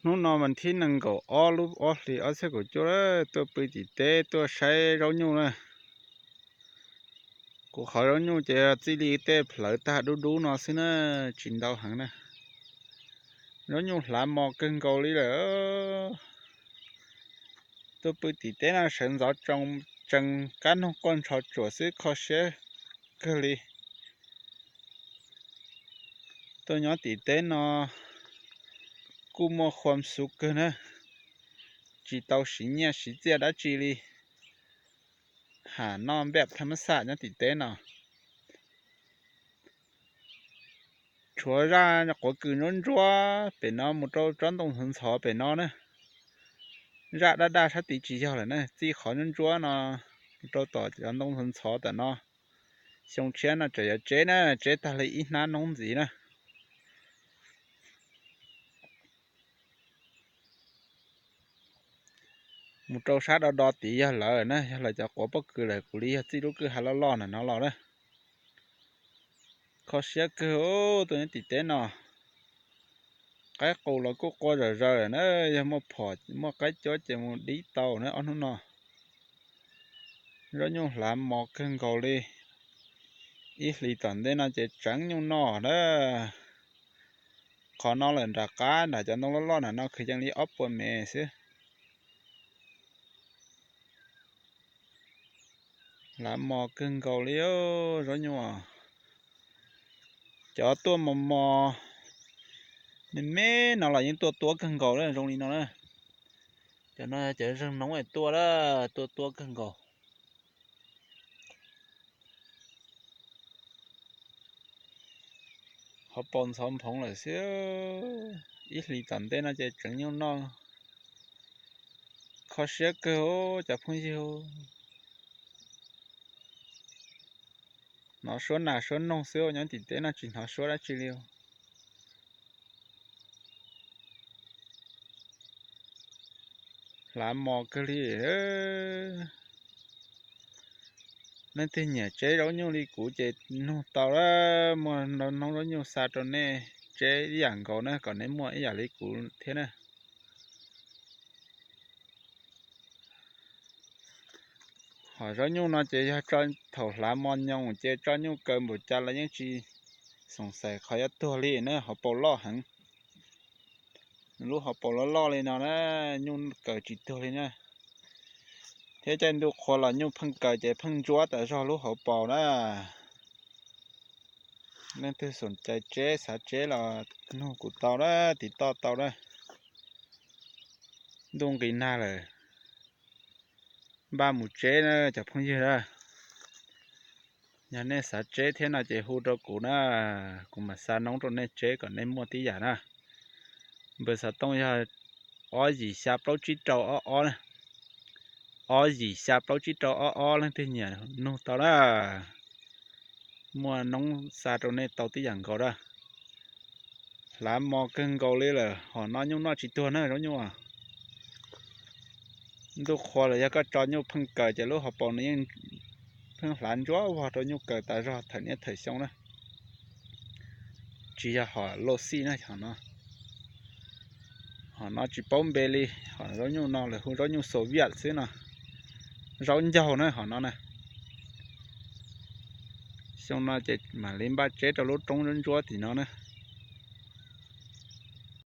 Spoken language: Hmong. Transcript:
Hnub no mas thib nees nkaum ob lub ob hlis ob txhiab kaum cuaj, tuaj pw tim teb tuaj saib zaub nyuj na. Kuv qhov zaub nyuj ces txij li tej plawv tag dub dub no xwb na, tsis ntau heev na. Zaub nyuj hlav mos kawg nkaus li lawm. Tuaj pw tim teb no sawv ntxov tsees kab noog quaj ntsho tsuam xwb, kho siab kawg li. Tuaj nyob tim teb no kuj muaj khuam xuv kawg na, tsis tau siv nyiaj siv txiaj dab tsi li. Ham noj npaj thaj mab xam nyob tim teb no. Tshuav zaj quav kws ntsuab ntsuab pem no mus rau tsob ntoo ntxhov ntxhov pem no na. Zaj daj daj sab tid tsis yog lawm na, txij qhov ntsuab ntsuab no mus rau tom cov ntoo ntxhov ntxhov tam no. Xyoo tshiab no tseem yuav tseb na, tseb tag li ib hnab noob ntxiv na. Mus rau sab do do tid yog lawv na, yog lawv cov quav pob kws lawm, kuv li yog txij lub kwj ha loj loj na no los na. Kho siab kawg tuaj nyob tim teb no. Qaib qus los kuj qua zom zaws lawm na, yog muaj phom muaj qaib cuab ces mus dib tau na ob hnub no. Zaub nyuj hlav mos kawg nkaus li. Ib hlis tom ntej no ces tseev nyuj noj na. Qhov no lawm nram qab nram cov ntoo loj loj na no kwv yees li ob puas mev xwb. Hlav mos kawg nkaus li zaub nyuj. Cov tuaj mos mos me me no los yeej tuaj tuab kawg nkaus zoo li no na. Cov no cov zeeg noob tuaj a, tuaj tuab kawg nkaus. Hauv paus ntxhov nphoov lawm xwb. Ib hlis tom ntej no ces tseev nyuj noj. Kho siab kawg cov phooj ywg. Hnov suab nas suab noog xwb, nyob tim teb no tsis hnov suab dab tsi li. Hlav mos kawg li. Leej twg nyiam tseb zaub nyuj li kuv ces nug tau lawm, muaj noob zaub nyuj xa rau nej tseb ib yam nkaus na, kom nej muaj ib yam li kuv thiab na. Hom zaub nyuj no ces yog thaum hlav mos nyoos ces tso nyuj kaws npaum cas los yeej tsis xoom xais qhov yuav tuag li na, hauv paus loj heev. Lub hauv paus loj loj li no na, nyuj kaws tsis tuag li na. Thiab caij ntuj qhua los nyuj pheej kaws ces pheej ntsuab tas zog lub hauv paus na. Leej twg xoom cai tseb xav tseb los nug kuv tau na, tiv toj tau na. Ntuj nqis nag lawm, npaj mus tseb na cov phooj ywg na. Yog nej xav tseb thiab no ces hu rau kuv na, kuv mam xa noob rau nej tseb kom nej muaj tib yam na. Npawb xov tooj yog ob yim xya plaub tsib rau ob ob, ob yim xya plaub tsib rau ob ob, leej twg nyiam nug tau na. Muaj noob xa rau nej tau tib yam nkaus na. Hlav mos kawg nkaus li lawm, hom no nyuj noj tsis tuag na zaub nyuj. Ntuj qhua los yog koj tso nyuj pheej kaws ces lub hauv paus nws yeej pheej hlav ntsuab vog rau nyuj kaws tas zog thawm niaj thawm xyoo na. Tsis yog hom loj xij na hom no. Hom no tsis paub npe li, hom zaub nyuj no lawv hu zaub nyuj Soviet xwb no. Zaub ncaug na hom no na. Xyoo no ces mam li npaj tseb rau lub roob ntsuab ntsuab tim no na.